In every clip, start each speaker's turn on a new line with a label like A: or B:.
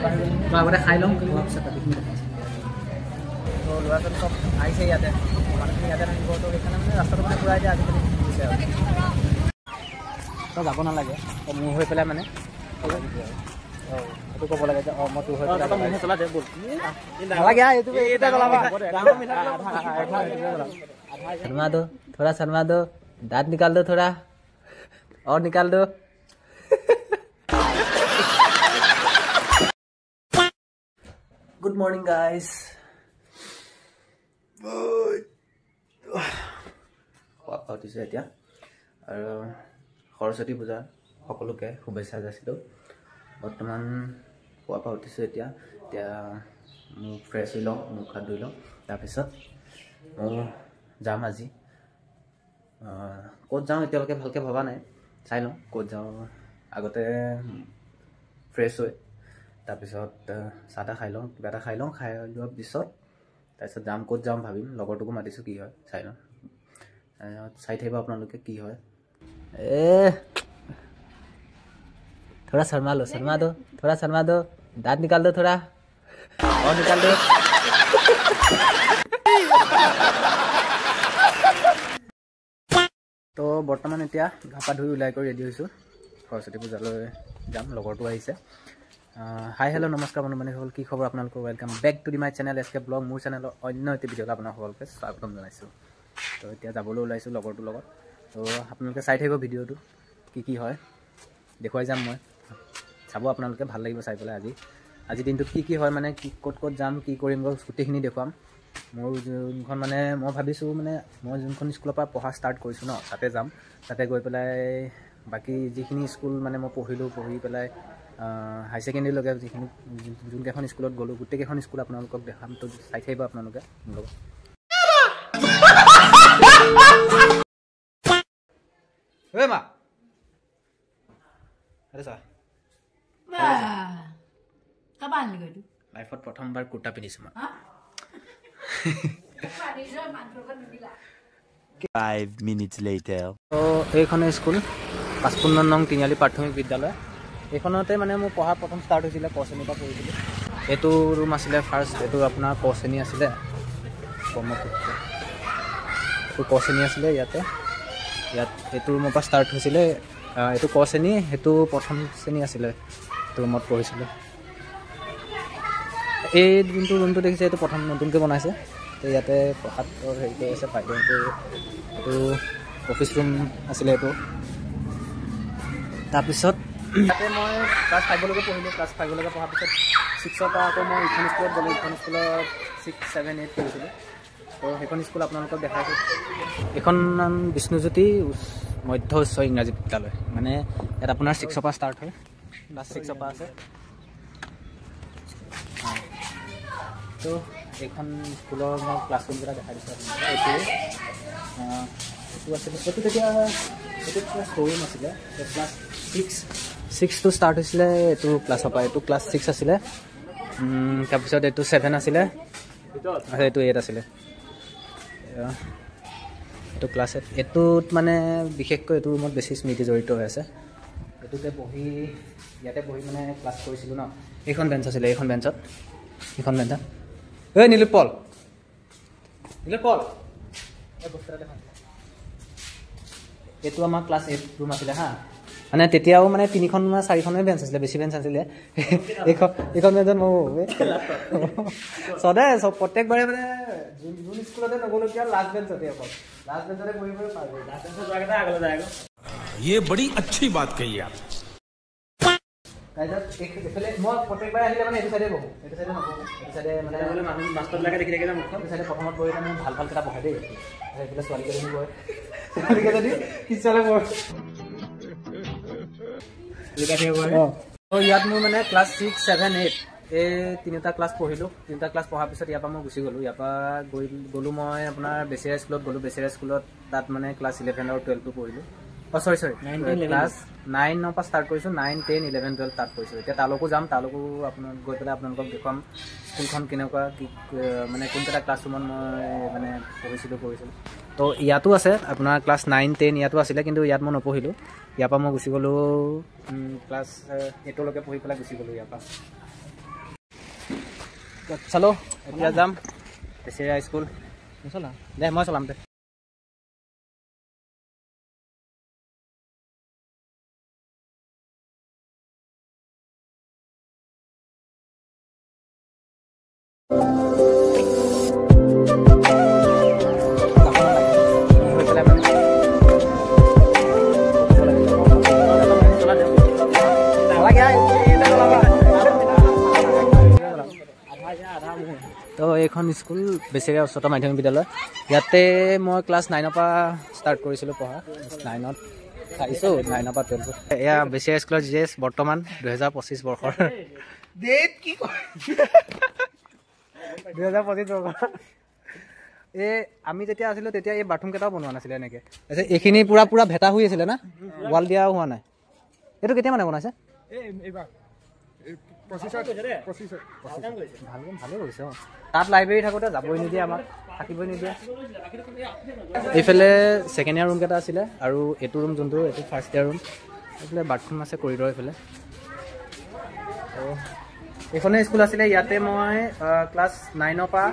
A: মই আগতে খাই লওঁ, খোৱাৰ পিছত বাকীখিনি দেখাইছোঁ। তো ল'ৰা ছোৱালী চব আহিছে ইয়াতে, মানুহখিনি ইয়াতে থাকিব। তো সেইকাৰণে মানে ৰাস্তাটো মানে পূৰা এতিয়া আজিকালি হৈছে আৰু তই যাব নালাগে, তই মোৰ হৈ পেলাই মানে এইটো ক'ব লাগে যে অঁ মই তোৰ হৈ পেলাই নালাগে।
B: शर्मा दो थोड़ा, शर्मा दो, दांत निकाल दो थोड़ा और निकाल दो।
A: Good morning guys. উঠিছোঁ এতিয়া আৰু সৰস্বতী পূজা সকলোকে শুভেচ্ছা যাচিলোঁ। বৰ্তমান খোৱাৰ পৰা উঠিছোঁ এতিয়া। এতিয়া মোক ফ্ৰেছ হৈ লওঁ, মুখ হাত ধুই লওঁ, তাৰপিছত ময়ো যাম। আজি ক'ত যাওঁ এতিয়ালৈকে ভালকৈ ভবা নাই, চাই লওঁ ক'ত যাওঁ। আগতে ফ্ৰেছ হৈ তাৰপিছত চাহ তাহ খাই লওঁ, কিবা এটা খাই লওঁ। খাই লোৱাৰ পিছত তাৰপিছত যাম, ক'ত যাম ভাবিম। লগৰটোকো মাতিছোঁ, কি হয় চাই লওঁ। চাই থাকিব আপোনালোকে কি হয়।
B: ए थोड़ा शर्मा लो, शर्मा दो थोड़ा, शर्मा दो, दांत निकाल दो थोड़ा और निकाल दो।
A: তো বৰ্তমান এতিয়া গা পা ধুই ওলাই কৰি ৰেডি হৈছোঁ, সৰস্বতী পূজালৈ যাম। লগৰটো আহিছে। হাই হেল্ল' নমস্কাৰ বন্ধু বান্ধৱীসকল, কি খবৰ আপোনালোকৰ? Welcome back to the my channel S K blog. মোৰ চেনেলৰ অন্য এটি ভিডিঅ'ত আপোনাক সকলোকে স্বাগতম জনাইছোঁ। তো এতিয়া যাবলৈ ওলাইছোঁ লগৰটোৰ লগত। তো আপোনালোকে চাই থাকিব ভিডিঅ'টো, কি কি হয় দেখুৱাই যাম মই। চাব আপোনালোকে, ভাল লাগিব চাই পেলাই। আজি দিনটোত কি কি হয় মানে কি ক'ত ক'ত যাম, কি কৰিম, গোটেইখিনি দেখুৱাম। মোৰ যোনখন মানে মই ভাবিছোঁ মানে মই যোনখন স্কুলৰ পৰা পঢ়া ষ্টাৰ্ট কৰিছোঁ ন, তাতে যাম। তাতে গৈ পেলাই বাকী যিখিনি স্কুল মানে মই পঢ়িলোঁ, পঢ়ি পেলাই হাই ছেকেণ্ডেৰীলৈকে যিখিনি যোনকেইখন স্কুলত গ'লোঁ গোটেইকেইখন স্কুল আপোনালোকক দেখাম। তো চাই থাকিব আপোনালোকে মোৰ লগত। ঐ মা, আৰে চা, লাইফত প্ৰথমবাৰ কুৰ্তা পিন্ধিছোঁ মই।
C: 5 minutes later.
A: তো এইখনে স্কুল 55 নং তিনিআলি প্ৰাথমিক বিদ্যালয়। এইখনতে মানে মোৰ পঢ়া প্ৰথম ষ্টাৰ্ট হৈছিলে, ক শ্ৰেণীৰ পৰা পঢ়িছিলোঁ। এইটো ৰুম আছিলে ফাৰ্ষ্ট, এইটো আপোনাৰ ক শ্ৰেণী আছিলে, ব্ৰহ্মপুত্ৰ। এইটো ক শ্ৰেণী আছিলে ইয়াতে। ইয়াত এইটো ৰুমৰ পৰা ষ্টাৰ্ট হৈছিলে। এইটো ক শ্ৰেণী, সেইটো প্ৰথম শ্ৰেণী আছিলে, এইটো ৰুমত পঢ়িছিলোঁ। এই যোনটো ৰুমটো দেখিছে এইটো প্ৰথম নতুনকৈ বনাইছে। তো ইয়াতে পঢ়াত হেৰি কৰি আছে বাইদেউহঁতে। এইটো অফিচ ৰুম আছিলে এইটো। তাৰপিছত ইয়াতে মই ক্লাছ 5লৈকে পঢ়িলোঁ। ক্লাছ 5লৈকে পঢ়াৰ পিছত 6ৰ পৰা আকৌ মই ইখন স্কুলত গ'লোঁ। ইখন স্কুলত 6, 7, 8 পঢ়িছিলোঁ। তো সেইখন স্কুল আপোনালোকক দেখাইছোঁ। এইখন নাম বিষ্ণুজ্যোতি মধ্য উচ্চ ইংৰাজী বিদ্যালয়। মানে ইয়াত আপোনাৰ 6ৰ পৰা ষ্টাৰ্ট হয়, ক্লাছ 6ৰ পৰা আছে। তো এইখন স্কুলৰ মই ক্লাছৰুমকেইটা দেখাই দিছোঁ আপোনালোকক। এইটো আছিলে, এইটো তেতিয়া এইটো ক্লাছ ষ্ট'ৰ ৰুম আছিলে। ক্লাছ 6টো ষ্টাৰ্ট হৈছিলে এইটো ক্লাছৰ পৰা। এইটো ক্লাছ 6 আছিলে, তাৰপিছত এইটো 7 আছিলে, আৰু এইটো 8 আছিলে। এইটো ক্লাছ 8। এইটোত মানে বিশেষকৈ এইটো ৰুমত বেছি স্মৃতি জড়িত হৈ আছে। এইটোতে বহি, ইয়াতে বহি মানে ক্লাছ কৰিছিলোঁ ন। এইখন বেঞ্চ আছিলে, এইখন বেঞ্চত, এইখন বেঞ্চত। ঐ নীলোৎপল, নীলোৎপল, এই বস্তু এটা দেখা। এইটো আমাৰ ক্লাছ 8 ৰুম আছিলে। হা, মানে তেতিয়াও মানে 3খন বা 4খনে বেঞ্চ আছিলে, বেছি বেঞ্চ আছিলে। এইখন বেঞ্চত মই সদায় চব প্ৰত্যেকবাৰে মানে যোন স্কুলতে নগ'লো কিয় লাষ্ট বেঞ্চতে, অকল লাষ্ট বেঞ্চতে বহি বহি পাৰ কৰি। লাষ্ট বেঞ্চত যোৱাকেইটা আগলৈ যায় আকৌ।
D: ये बड़ी अच्छी बात कही आप।
A: তাৰপিছত এইফালে মই প্ৰত্যেকবাৰে আহিলে মানে এইটো চাইডে বহোঁ, এইটো চাইডে নবহোঁ, এইটো চাইডে মানে
E: মানুহ মাষ্টৰবিলাকে দেখি থাকে যে মুখখন।
A: এইটো চাইডে প্ৰথমত বহি মানে ভাল ভালকেইটা বহে দেই। এইফালে ছোৱালীকেইজনী বহে, ছোৱালীকেইজনী পিছফালে বহে। তো ইয়াত মোৰ মানে ক্লাছ 6, 7, 8 এই তিনিটা ক্লাছ পঢ়িলোঁ। তিনিটা ক্লাছ পঢ়াৰ পিছত ইয়াৰ পৰা মই গুচি গ'লোঁ। ইয়াৰ পৰা গৈ গ'লোঁ মই আপোনাৰ বেচেৰা স্কুলত গ'লোঁ। বেচেৰা স্কুলত তাত মানে ক্লাছ 11 আৰু 12টো পঢ়িলোঁ। অঁ চৰি চৰি, ক্লাছ 9ৰ পৰা ষ্টাৰ্ট কৰিছোঁ, 9, 10, 11, 12 তাত পঢ়িছোঁ। এতিয়া তালৈকো যাম, তালৈকো আপোনাক গৈ পেলাই আপোনালোকক দেখুৱাম স্কুলখন কেনেকুৱা, কি মানে কোনকেইটা ক্লাছৰুমত মই মানে পঢ়িছিলোঁ কৰিছিলোঁ। তো ইয়াতো আছে আপোনাৰ ক্লাছ 9, 10 ইয়াতো আছিলে, কিন্তু ইয়াত মই নপঢ়িলোঁ। ইয়াৰ পৰা মই গুচি গ'লোঁ, ক্লাছ 8লৈকে পঢ়ি পেলাই গুচি গ'লোঁ ইয়াৰ পৰা। চলো এতিয়া যাম বেছেৰীয়া স্কুল। দে মই চলাম দে। তো এইখন স্কুল বেছেৰীয়া উচ্চতৰ মাধ্যমিক বিদ্যালয়। ইয়াতে মই ক্লাছ 9ৰ পৰা ষ্টাৰ্ট কৰিছিলোঁ পঢ়া। 9ত আহিছোঁ, 9ৰ পৰা 12। এয়া বেছেৰীয়া স্কুলৰ জি এছ বৰ্তমান 2025 বৰ্ষৰ। 2025 বৰ্ষৰ। এই আমি যেতিয়া আছিলোঁ তেতিয়া এই বাথৰুমকেইটাও বনোৱা নাছিলে এনেকৈ। তাৰপিছত এইখিনি পূৰা পূৰা ভেটা হৈ আছিলে না, ৱাল দিয়াও হোৱা নাই। এইটো কেতিয়া মানে বনাইছে? ভালে কৰিছে। অঁ, তাত লাইব্ৰেৰী থাকোঁতে যাবই নিদিয়ে আমাক, থাকিবই নিদিয়ে। এইফালে ছেকেণ্ড ইয়াৰ ৰুমকেইটা আছিলে আৰু এইটো ৰুম যোনটো এইটো ফাৰ্ষ্ট ইয়াৰ ৰুম। এইফালে বাথৰুম আছে কৰিডৰ এইফালে। এইখনে স্কুল আছিলে। ইয়াতে মই ক্লাছ 9ৰ পৰা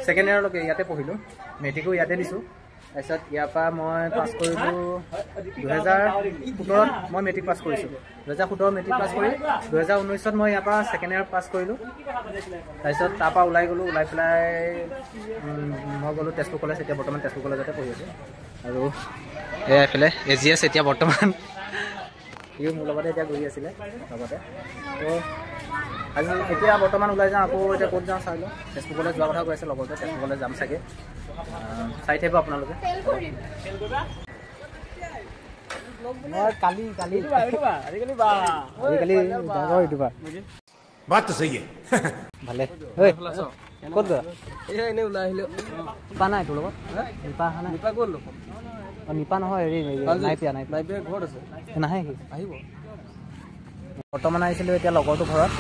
A: ছেকেণ্ড ইয়াৰলৈকে ইয়াতে পঢ়িলোঁ। মেট্ৰিকো ইয়াতে দিছোঁ। তাৰপিছত ইয়াৰ পৰা মই পাছ কৰিলোঁ 2017ত। মই মেট্ৰিক পাছ কৰিছোঁ 2017 মেট্ৰিক পাছ কৰি 2019ত মই ইয়াৰ পৰা ছেকেণ্ড ইয়াৰ পাছ কৰিলোঁ। তাৰপিছত তাৰপৰা ওলাই গ'লোঁ। ওলাই পেলাই মই গ'লোঁ তেজপুৰ কলেজ। এতিয়া বৰ্তমান তেজপুৰ কলেজতে পঢ়ি আছোঁ। আৰু এয়া এইফালে এ জি এছ এতিয়া বৰ্তমান সিও মোৰ লগতে এতিয়া ঘূৰি আছিলে লগতে। তো আজি এতিয়া বৰ্তমান ওলাই যাওঁ। আকৌ এতিয়া ক'ত যাওঁ চাই লওঁ। তেজপুৰ কলেজ যোৱাৰ কথা কৈ আছে লগতে, তেজপুৰ কলেজ যাম চাগে। চাই থাকিব আপোনালোকে। মই কালি কালি আজিকালি ডাঙৰ ইউটিউবাৰ।
D: বাত তো সহি হে।
A: ভালে ক'ত যোৱা?
B: এনেই ওলাই আহিলোঁ।
A: নিপা নাই তোৰ লগত? নিপা অহা নাই?
B: নিপা গ'ল।
A: অঁ, নিপা নহয়, হেৰি নাইপিয়া।
B: নাইপিয়া ঘৰত আছে।
A: নাহে সি,
B: আহিব।
A: বৰ্তমান আহিছিলোঁ এতিয়া লগৰটোৰ ঘৰত।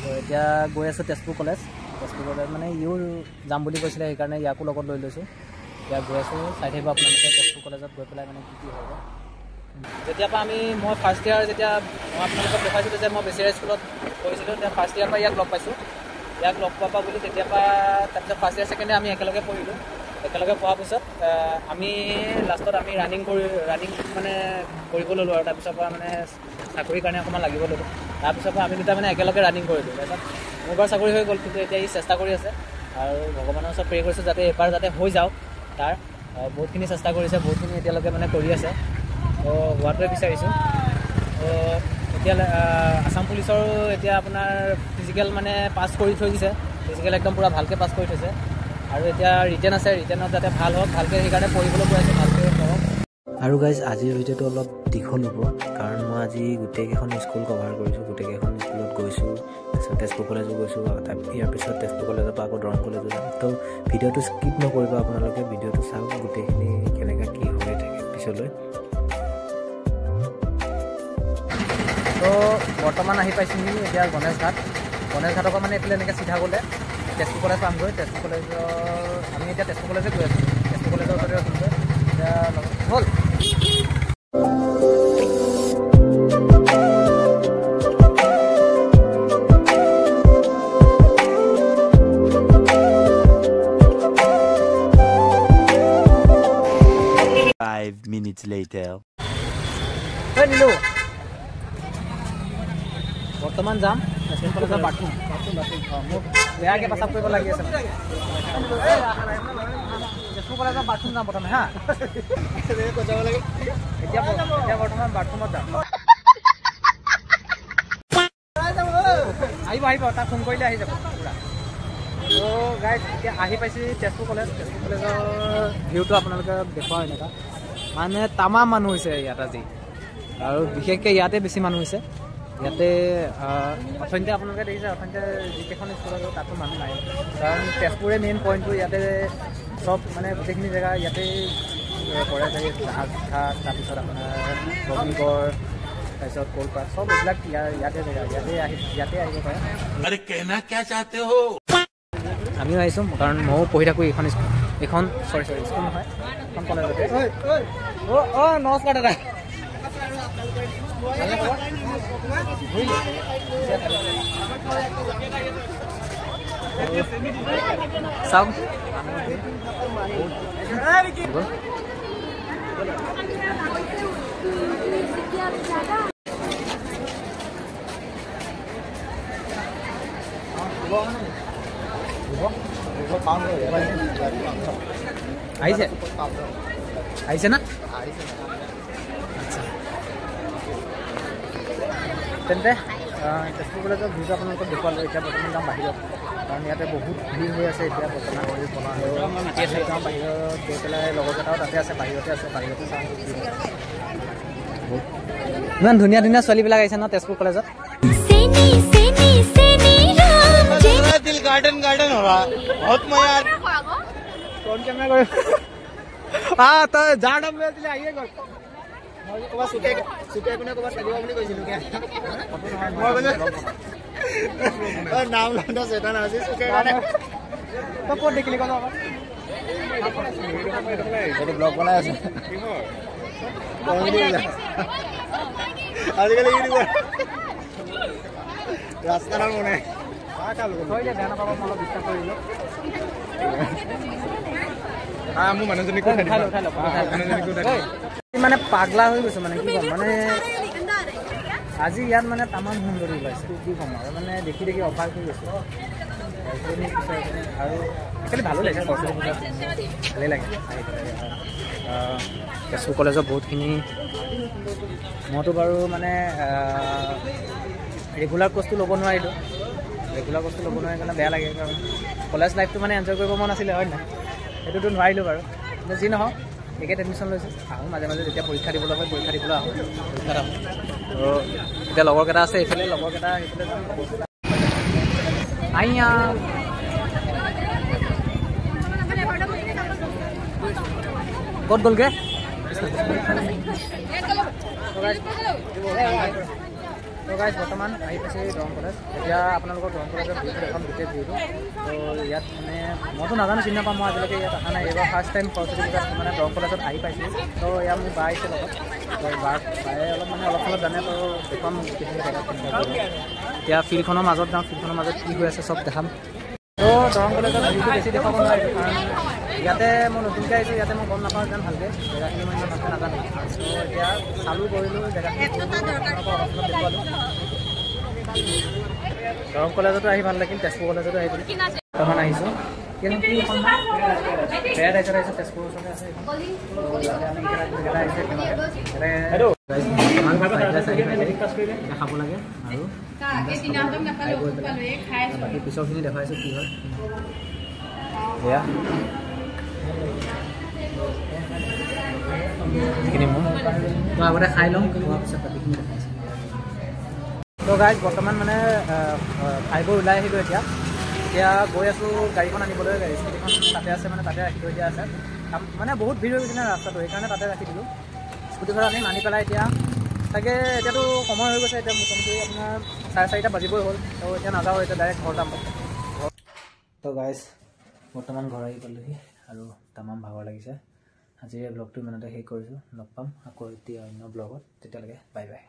A: তো এতিয়া গৈ আছোঁ তেজপুৰ কলেজ। তেজপুৰ কলেজ মানে ইও যাম বুলি কৈছিলে, সেইকাৰণে ইয়াকো লগত লৈ লৈছোঁ। এতিয়া গৈ আছোঁ, চাই থাকিব আপোনালোকে তেজপুৰ কলেজত গৈ পেলাই মানে কি কি হ'ব। যেতিয়াৰ পৰা মই ফাৰ্ষ্ট ইয়াৰ যেতিয়া মই আপোনালোকক দেখুৱাইছিলোঁ যে মই বেছেৰীয়া স্কুলত পঢ়িছিলোঁ, তেতিয়া ফাৰ্ষ্ট ইয়াৰ পৰা ইয়াক লগ পাইছোঁ। ইয়াক লগ পোৱাৰ পৰা বুলি তেতিয়াৰ পৰা তাৰপিছত ফাৰ্ষ্ট ইয়াৰ ছেকেণ্ড ইয়াৰ আমি একেলগে পঢ়িলোঁ। একেলগে পঢ়াৰ পিছত আমি লাষ্টত আমি ৰানিং মানে কৰিব ল'লোঁ। আৰু তাৰপিছৰ পৰা মানে চাকৰিৰ কাৰণে অকণমান লাগিব ল'লোঁ। তাৰপিছৰ পৰা আমি দুটা মানে একেলগে ৰানিং কৰিলোঁ। তাৰপিছত মোৰ বাৰু চাকৰি হৈ গ'ল, কিন্তু এতিয়া ই চেষ্টা কৰি আছে আৰু ভগৱানৰ ওচৰত প্ৰে কৰিছোঁ যাতে এইবাৰ যাতে হৈ যাওক। তাৰ বহুতখিনি চেষ্টা কৰিছে, বহুতখিনি এতিয়ালৈকে মানে কৰি আছে। তো হোৱাটোৱে বিচাৰিছোঁ। তো এতিয়া আছাম পুলিচৰো এতিয়া আপোনাৰ ফিজিকেল মানে পাছ কৰি থৈ দিছে। ফিজিকেল একদম পূৰা ভালকৈ পাছ কৰি থৈছে। আৰু এতিয়া ৰিটেন আছে, ৰিটেনত যাতে ভাল হওক, ভালকৈ সেইকাৰণে পঢ়িবলৈ গৈ আছে, ভালকৈ পঢ়ক।
B: আৰু গাইজ আজিৰ ভিডিঅ'টো অলপ দীঘল হ'ব, কাৰণ মই আজি গোটেইকেইখন স্কুল কভাৰ কৰিছোঁ। গোটেইকেইখন স্কুলত গৈছোঁ, তাৰপিছত তেজপুৰ কলেজো গৈছোঁ। ইয়াৰ পিছত তেজপুৰ কলেজৰ পৰা আকৌ দৰং কলেজো যাম। তো ভিডিঅ'টো স্কিপ নকৰিব আপোনালোকে, ভিডিঅ'টো চাওক গোটেইখিনি কেনেকৈ কি হৈ থাকে পিছলৈ।
A: তো বৰ্তমান আহি পাইছোঁহি এতিয়া গণেশ ঘাট। গণেশ ঘাটৰ পৰা মানে এইফালে এনেকৈ চিধা গ'লে তেজপুৰ কলেজ পামগৈ। তেজপুৰ কলেজৰ আমি এতিয়া তেজপুৰ কলেজে গৈ আছোঁ। তেজপুৰ কলেজৰ ওচৰতে ৰখিমগৈ এতিয়া। হ'ল
C: minutes later.
A: নিলো বৰ্তমান যাম তেজপুৰ কলেজৰ বাথৰুম। মোক বেয়াকৈ পেচাব কৰিব লাগি আছে। তেজপুৰ কলেজৰ বাথৰুম যাম প্ৰথমে। হা, এতিয়া বৰ্তমান বাথৰুমত যাম। আহিব আহিব, তাক ফোন কৰিলে আহি যাব পুৰা। তো গাইজ এতিয়া আহি পাইছোঁ তেজপুৰ কলেজ। তেজপুৰ কলেজৰ ভিউটো আপোনালোকে দেখুৱাওঁ। এনেকুৱা মানে তামাম মানুহ হৈছে ইয়াত আজি, আৰু বিশেষকৈ ইয়াতে বেছি মানুহ হৈছে। ইয়াতে অথনিতে আপোনালোকে দেখিছে, অথনিতে যিকেইখন স্কুল আছে তাতো মানুহ নাই, কাৰণ তেজপুৰে মেইন পইণ্টটো ইয়াতে চব মানে গোটেইখিনি জেগা ইয়াতেই পৰে। জাহাজ ঘাট, তাৰপিছত আপোনাৰ অগ্নিগড়, তাৰপিছত কলপাত, চব এইবিলাক ইয়াতে জেগা, ইয়াতে আহিব পাৰে। আমিও আহিছোঁ, কাৰণ ময়ো পঢ়ি থাকোঁ এইখন স্কুল, এইখন চৰি স্কুল নহয়, এইখন কলেজতে। অঁ অঁ নমস্কাৰ দাদা। চাওক আহিছে আহিছে না? আচ্ছা, তেন্তে তেজপুৰ কলেজৰ ভিউটো আপোনালোকক দেখুৱালোঁ। এতিয়া বৰ্তমান যাম বাহিৰত, কাৰণ ইয়াতে বহুত ভিৰ হৈ আছে এতিয়া বৰ্তমান। যাওঁ বাহিৰত গৈ পেলাই, লগৰকেইটাও তাতে আছে, বাহিৰতে আছে, বাহিৰতে চাওঁ। ইমান ধুনীয়া ধুনীয়া ছোৱালীবিলাক আহিছে ন তেজপুৰ কলেজত।
D: गार्डन गार्डन हो रहा बहुत मजा।
A: कौन कैमरा कर हां तो जाडम में आइए गल
E: মই ক'ৰবাত চুকে চুকে কোনে ক'ৰবাত থাকিব বুলি কৈছিলো। মই কৈছো নাম লওঁতে চেতন আজি চুকে কাৰণে।
A: তই ক'ত দেখিলি কচোন?
E: এইটো ব্লগ বনাই আছে আজিকালি ইউটিউবাৰ, ৰাস্তা নাম বনাই।
A: বেয়া নাপাব, মই অলপ ডিষ্টাৰ্ব কৰি দিলোঁ।
D: মোৰ মানুহজনীক
A: মানে পাগলা হৈ গৈছোঁ, মানে কি ক'ম, মানে আজি ইয়াত মানে তামাম সুন্দৰী ওলাইছে, কি ক'ম আৰু, মানে দেখি দেখি অভাৰ হৈ গৈছোঁ। আৰু একচুৱেলি ভালো লাগিছে, সৰস্বতী পূজা ভালেই লাগে আহি পেলাই। তেজপুৰ কলেজৰ বহুতখিনি মইতো বাৰু মানে ৰেগুলাৰ কৰ্চটো ল'ব নোৱাৰিলোঁ, ৰেগুলাৰ কৰ্চটো ল'ব নোৱাৰি কাৰণে বেয়া লাগে, কাৰণ কলেজ লাইফটো মানে এনজয় কৰিব মন আছিলে, হয় নাই? সেইটোতো নোৱাৰিলোঁ বাৰু, কিন্তু যি নহওক একেত এডমিশ্যন লৈছোঁ। আহোঁ মাজে মাজে, যেতিয়া পৰীক্ষা দিবলৈ হয় পৰীক্ষা দিবলৈ আহোঁ, পৰীক্ষাত আহোঁ। তো এতিয়া লগৰকেইটা আছে এইফালে, লগৰকেইটা সেইফালে যাম। আইয়া ক'ত গ'লগৈ? তো গাইজ বৰ্তমান আহি পাইছে দৰং কলেজ। এতিয়া আপোনালোকৰ দৰং কলেজৰ ভিউটো দেখাম, গোটেই ভিউটো। তো ইয়াত মানে মইতো নাজানো, চিনি নাপাওঁ, মই আজিলৈকে ইয়াত অহা নাই, এইবাৰ ফাৰ্ষ্ট টাইম সৰস্বতী পূজাত মানে দৰং কলেজত আহি পাইছোঁ। তো ইয়াত মোৰ বা আহিছে লগত, তো বায়ে অলপ মানে অলপ চলপ জানে, তো দেখুৱাম গোটেইখিনি জেগাত। এতিয়া ফিল্ডখনৰ মাজত যাওঁ, ফিল্ডখনৰ মাজত কি হৈ আছে চব দেখাম। তো দৰং কলেজত ভিউটো বেছি দেখুৱাব নোৱাৰিলোঁ, কাৰণ ইয়াতে মই নতুনকৈ আহিছোঁ, ইয়াতে মই গম নাপাওঁ ইমান ভালকৈ, জেগাখিনি মই ইমান ভালকৈ নাজানো। তো এতিয়া চালোঁ কৰিলোঁ জেগাখিনি, অলপ চলপ দেখুৱালোঁ। দৰং কলেজতো আহি ভাল লাগিল, তেজপুৰ কলেজতো আহি বৰ্তমান আহিছোঁ। পেৰাডাইজত আহিছোঁ, তেজপুৰৰ ওচৰতে আছে এইখন। আহিছে খাব লাগে আৰু বাকী পিছৰখিনি দেখুৱাইছোঁ কি হয়। এয়া এইখিনি মোৰ মই আগতে খাই লওঁ, খোৱাৰ পিছত বাকীখিনি দেখাইছোঁ। তো গাইজ বৰ্তমান মানে খাই বৈ ওলাই আহিলোঁ। এতিয়া এতিয়া গৈ আছোঁ গাড়ীখন আনিবলৈ, স্কুটিখন তাতে আছে, মানে তাতে ৰাখি থৈ দিয়া আছে। মানে বহুত ভিৰ হৈ গৈছে ৰাস্তাটো, সেইকাৰণে তাতে ৰাখি দিলোঁ স্কুটিখন। আনি পেলাই এতিয়া তাকে এতিয়াতো সময় হৈ গৈছে, এতিয়া মোটামুটি আপোনাৰ 4:30 বাজিবই হ'ল। তো এতিয়া নাযাওঁ, এতিয়া ডাইৰেক্ট ঘৰ যাম। তো গাইজ বৰ্তমান ঘৰ আহি পালোহি আৰু তামাম ভাগৰ লাগিছে। আজিৰ এই ব্লগটো ইমানতে শেষ কৰিছোঁ, লগ পাম আকৌ এতিয়া অন্য ব্লগত। তেতিয়ালৈকে বাই বাই।